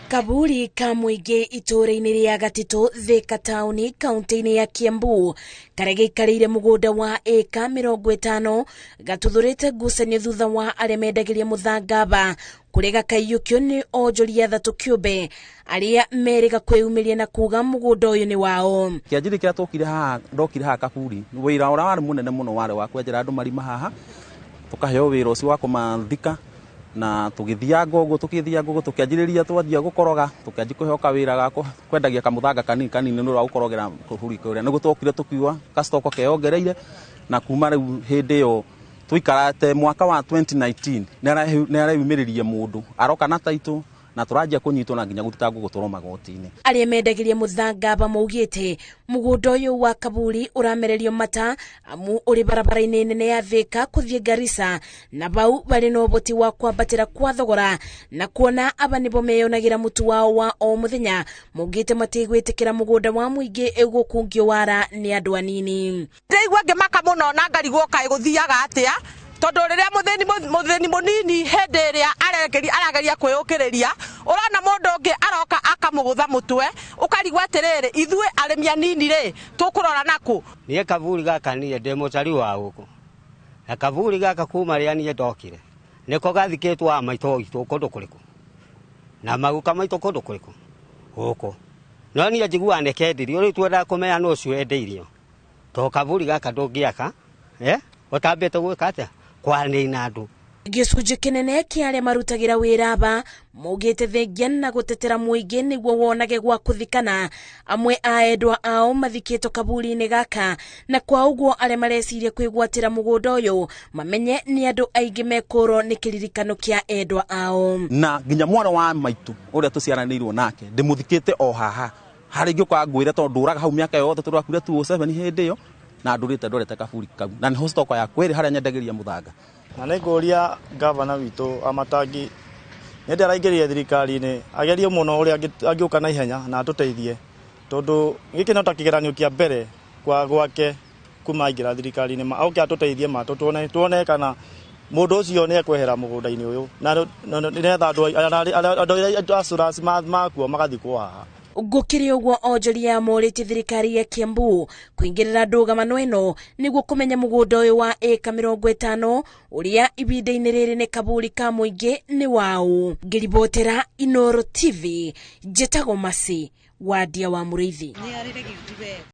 Kaburi ka mũingĩ itũũra-inĩ rĩa Gatitũ, Thika taũni, kaunti-inĩ ya Kiambu, karĩa gaikarĩire mũgũnda wa ĩka 50 gatuthũrĩte ngucanio thutha wa arĩa mendagĩria mũthangaba kũrĩa gakaiyũkio nĩ onjoria athatũ kĩũmbe arĩa merĩga kwĩyumĩria na kuga mũgũnda ũyũ nĩ wao. Kĩanjĩrĩria kĩrĩa twokire haha, ndokire haha kaburi, wĩra ũrĩa warĩ mũnene mũno warĩ wa kwenjera andũ marima haha, tũkaheo wĩra ũcio wa kũmathika, na tũgĩthianga ũguo, tũkĩthianga ũguo, tũkĩanjĩrĩria twanjia gũkoroga, tũkĩanjia kũheo kawĩra ga kwendagia kamũthanga kanini kanini nĩ ũndũ wa gũkorogera kaburi kũrĩa. Nĩguo twokire tũkiuga kastoko keyongereire, na kuma rĩu hĩndĩ ĩyo tũikarate mwaka wa 2019 nĩ areyumĩrĩrie mũndũ aroka na taitũ na tũranjia kũnyitwo na nginya gũthitangwo gũtwarwo magoti-inĩ. Arĩa mendagĩria mũthangaba maugĩte mũgũnda ũyũ wa kaburi ũramererio mata amu ũrĩ barabara-inĩ nene ya Thika kũthiĩ Garissa, na bau barĩ na ũhoti wa kwambatĩra kwa thogora, na kuona aba nĩbo meyonagĩra mũtu wao wa o mũthenya, maugĩte matigwĩtĩkĩra mũgũnda wa mũingĩ ũgũkungio wara nĩ andũ anini. Ndĩraigua ngĩmaka mũno na ngarigwo kaĩ gũthiaga atĩa, tondũ rĩrĩa mũthĩni mũnini hĩndĩ ĩrĩa arageria kwĩyũkĩrĩria, ũrona mũndũ ũngĩ aroka akamũgũtha mũtwe, ũkarigwo atĩrĩrĩ, ithuĩ arĩmi anini rĩ, tũkũrora nakũ? Niĩ kaburi gaka niĩ ndĩ mũtari wa gũkũ, na kaburi gaka kuma rĩrĩa niĩ ndokire nĩko gathikĩtwo a maitũ witũ kũndũ kũrĩkũ, na maguka maitũ kũndũ kũrĩkũ gũkũ. No niĩ njiguaga nĩ kendirio, rĩu twendaga kũmenya nũ ũcio wendeirio, tondũ kaburi gaka ndũngĩaka, ũtambĩte gwĩka atĩa, kwanina andũ. Gĩcunjĩ kĩnene kĩa arĩa marutagĩra wĩra aba maugĩte thengia na gũtetera mũingĩ nĩguo wonage gwa kũthikana. Amwe a endwa ao mathikĩtwo kaburi-inĩ gaka, na kwa ũguo arĩa mareciria kwĩgwatĩra mũgũnda ũyũ mamenye nĩ andũ aingĩ mekũrwo nĩ kĩririkano kĩa endwa ao. Na nginya mwana wa maitũ ũrĩa tũciaranĩirwo nake ndĩmũthikĩte o haha, harĩa ingĩũka ngwĩre tondũ ndũraga hau mĩaka yothe tũrakuire 2007 hĩndĩ ĩyo, na ndũrĩte ndorete kaburi kau, na nĩho stoko yakwa ĩrĩ harĩa nyendagĩria mũthanga. Na nĩ ngũria gavana witũ Amatangi nĩ ndĩ araingĩrire thirikari-inĩ, agerie mũno ũrĩa angĩũka na ihenya na atũteithie, tondũ gĩkĩ no ta kĩgeranio kĩa mbere kwa gwake kuma aingĩra thirikari-inĩ, oke atũteithie ma tuone kana mũndũ ũcio nĩ ekwehera mũgũnda-inĩ ũyũ, na nĩgetha andũ a makuo magathikwo haha. Gũkĩrĩ ũguo, onjoria morĩtie thirikari ya Kiambu kũingĩrĩra ndũgamano ĩno nĩguo kũmenya mũgũnda ũyũ wa ĩka 50 ũrĩa ibinda-inĩ rĩrĩ nĩ kaburi ka mũingĩ nĩ waũ. Ngĩribotera Inooro TV, njĩtagwo Mercy Wandia wa Mũrĩithi.